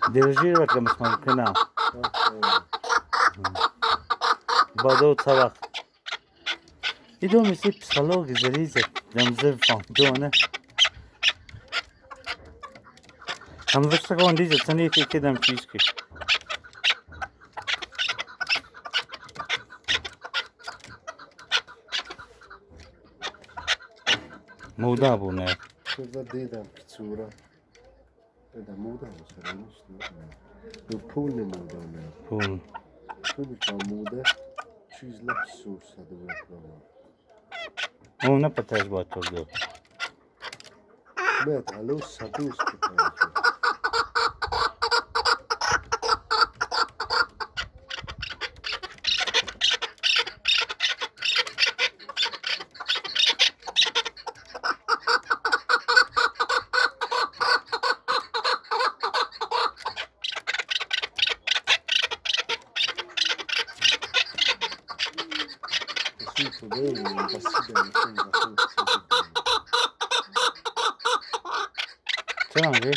Дирижировать мумкина. Бадо цавақ. Идо мисли психологи зализа дамзе фаҳмдона. Ҳамвашагон диза цанити кидам чизки. Муда буне. Дидам пицура. Да муда Ну пул не муда. Пул. Пул муда. Чиз лапсуса да. О, на патаж батурду. Мет, алло, садус патаж. Чаро?